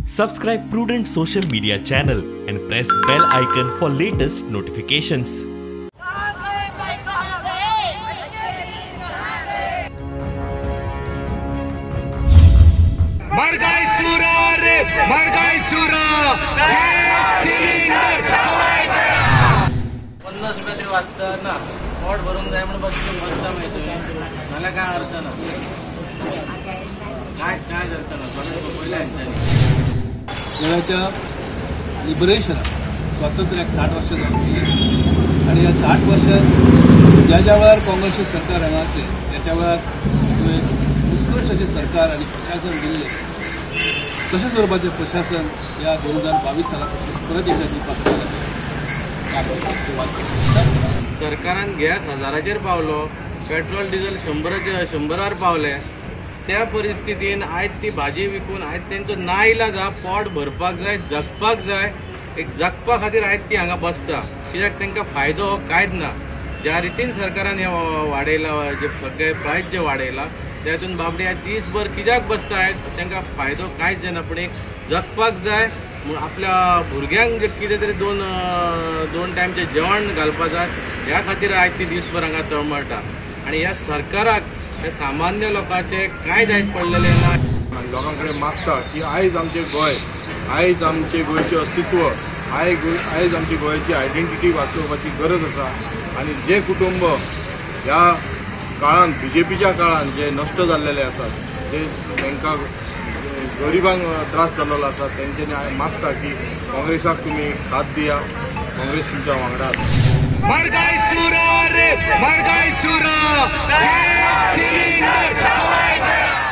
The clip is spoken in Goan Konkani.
Subscribe Prudent Social Media channel and press bell icon for latest notifications. मर सुरा रे मर सुरा सिलिंडर सवाय करा. 50 रुपया तरी वाचता ना, पोट भरून जाय म्हणून बसता मागीर नाल्यार काय अर्थ ना, काय काय अर्थ ना. पयल्या हेंच्यांनी गोव्याच्या लिबरेशनाक स्वातंत्र्याक 60 वर्षां जाली आनी ह्या 60 वर्षात ज्या ज्या वेळार काँग्रेसचें सरकार हांगा आसलें त्या त्या वेळार एक उत्कृश्ट अशें सरकार आनी प्रशासन दिल्लें, तशेंच स्वरुपाचें प्रशासन ह्या 2022 साला पासून परत एकदा दिवपाक सरकारान गॅस 1000 पावलो, पेट्रोल डिझल 100 पावले. त्या परिस्थितीन आयज ती भाजी विकून आयज तेंचो नाईलाज आहा, पोट भरपाक जाय, जगपाक जाय. एक जगपा खातीर आयज ती हांगा बसता, कित्याक तांकां फायदो हो कांयच ना. ज्या रितीन सरकारान हें वाडयलां, जे सगळे प्रायस जे वाडयला त्यातून बाबडी आयज दीसभर कित्याक बसता, आयज तांकां फायदो कांयच जायना. पूण एक जगपाक जाय म्हूण आपल्या भुरग्यांक कितें तरी दोन टायमचें जेवण घालपाक जाय, ह्या खातीर आयज ती दीसभर हांगा तळमळटा. आनी ह्या सरकाराक हे सामान्य लोकांचे कांय जायत पडलेलें ना. आनी लोकां कडेन मागता की आयज आमचें गोंय, आयज आमचें गोंयचें अस्तित्व, आयज आमची गोंयची आयडेंटिटी वाचोवपाची गरज आसा. आनी जे कुटुंब ह्या काळान बीजेपीच्या काळान जे नश्ट जाल्लेले आसात, जे तांकां गरिबांक त्रास जाल्लो आसा, तेंच्यांनी मागता की काँग्रेसाक तुमी साथ दिया, काँग्रेस तुमच्या वांगडा आसा. मर सुरा रे मर सुरा सिलिंडर सवाय करा.